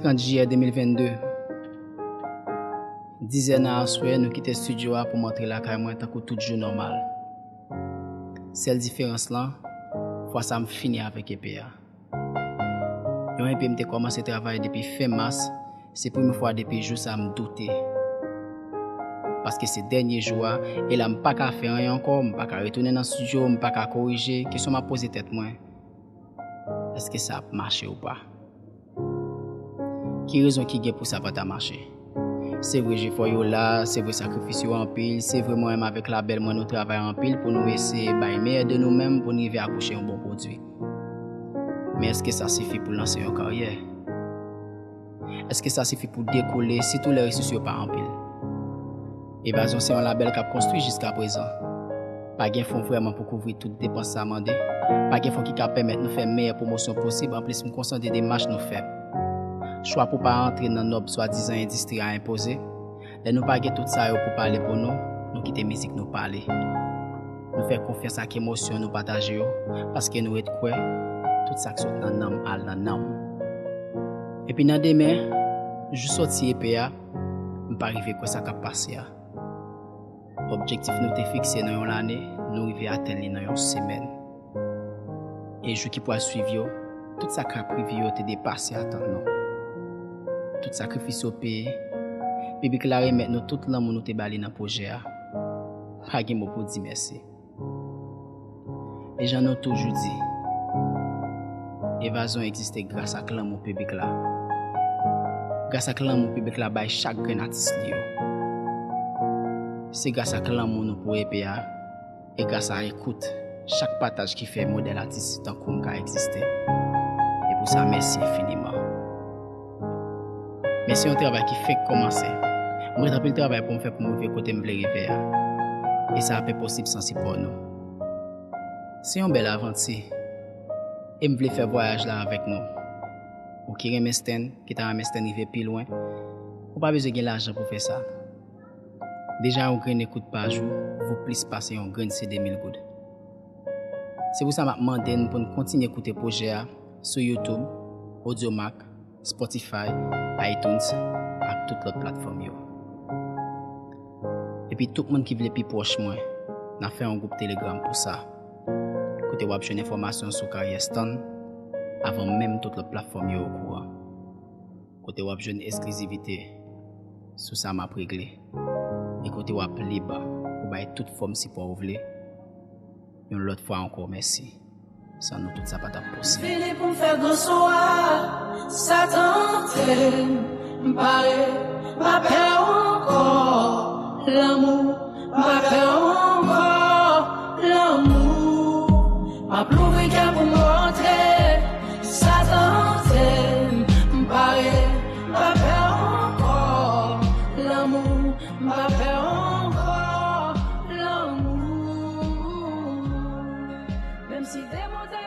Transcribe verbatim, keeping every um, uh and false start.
Trant jiyè de mil vennde. Dizè nan aswè, nou kite estidyo a pou m antre lakay mwen tankou tout jou nòmal. Sèl diferans lan, fwa sa m fini avèk epe a. Yon epe m te kòmanse travay depi fen mas, se premye fwa depi jou sa m doute. Paske se dènye jou a, e la m pa ka fè anyen ankò, m pa ka retounen nan estidyo, m pa ka korije, kesyon m ap poze tèt mwen, èske sa ap mache ou pa? Ki rezon ki gen pou sa pa ta mache? Se vre jefò yo la, se vre sakrifis yo anpil, se vre mwen menm avèk labèl mwen nou travay anpil pou nou eseye bay meyè de nou menm pou n rive akouche yon bon pwodui. Men èske sa sifi pou lanse yon karyè? Èske sa sifi pou dekole, sitou lè resous yo pa anpil? Evazyon se yon labèl k ap konstwi jiska prezan. Pa gen fon vrèman pou kouvri tout depans sa mande. Pa gen fon ki ka pèmèt nou fè meyè pwomosyon posib, anplis m konsyan de demach nou fè. Chwa pou pa antre nan nòb swadizan endistri a enpoze. Lè nou pa gen tout sa yo pou pale pou nou, nou kite mizik nou pale. Nou fè konfyans ak emosyon nou pataje yo, paske nou ret kwè tout sa k sot nan nanm al nan nanm. Epi nan demen, jou sòti epe a, m pa rive kwè sa k ap pase a. Objektif nou te fikse nan yon lane, nou rive atenn li nan yon semèn. E jou ki pral swiv yo, tout sa k ap rive yo te depase atant nou. Tout sakrifis yo peye, piblik la remèt nou tout lanmou nou te ba li nan pwojè a. Pa gen mo pou di mèsi. E jan nou toujou di, Evazyon egziste gras ak lanmou piblik la. Gras ak lanmou piblik la bay chak grenn atis li yo. Se gras ak lanmou nou pou epe a, e gras a ekout, chak pataj ki fè modèl atis tankou m ka egziste. E pou sa, mèsi enfiniman. Men se yon travay ki fenk kòmanse. Mwen gen anpil travay pou m fè pou m rive kote m vle rive a. E sa ap enposib san sipò nou. Se yon bèl avanti. E m vle fè vwayaj la avèk nou. Ou ki renmen Sten, ki ta renmen Sten rive pi lwen, ou pa bezwen gen lajan pou fè sa. Deja yon grenn ekout pa jou vo plis pase yon grenn C D mil goud. Se pou sa m ap mande n pou n kontinye koute pwojè a sou YouTube, Audiomack, Spotify, iTunes, ak tout lòt platfòm yo. Epi tout moun ki vle pi pwòch mwen, n ap fè yon gwoup Telegram pou sa, kote w ap jwenn enfòmasyon sou karyè Sten avan menm tout lòt platfòm yo okouran. Kote w ap jwenn esklizivite sou sa m ap regle. E kote w ap lib pou bay tout fòm sipò w vle. Yon lòt fwa ankò, mèsi. San nou, tout sa pa t ap posib. Vini pou m fè gwo son a, sa tante m, m pare, m pa pè ankò. Lanmou, m pa pè ankò. Lanmou, m ap louvri kè pou m rantre, sa tante m, m pare, m pa pè ankò. Lanmou, m pa pè ankò. Lanmou, menm si de monte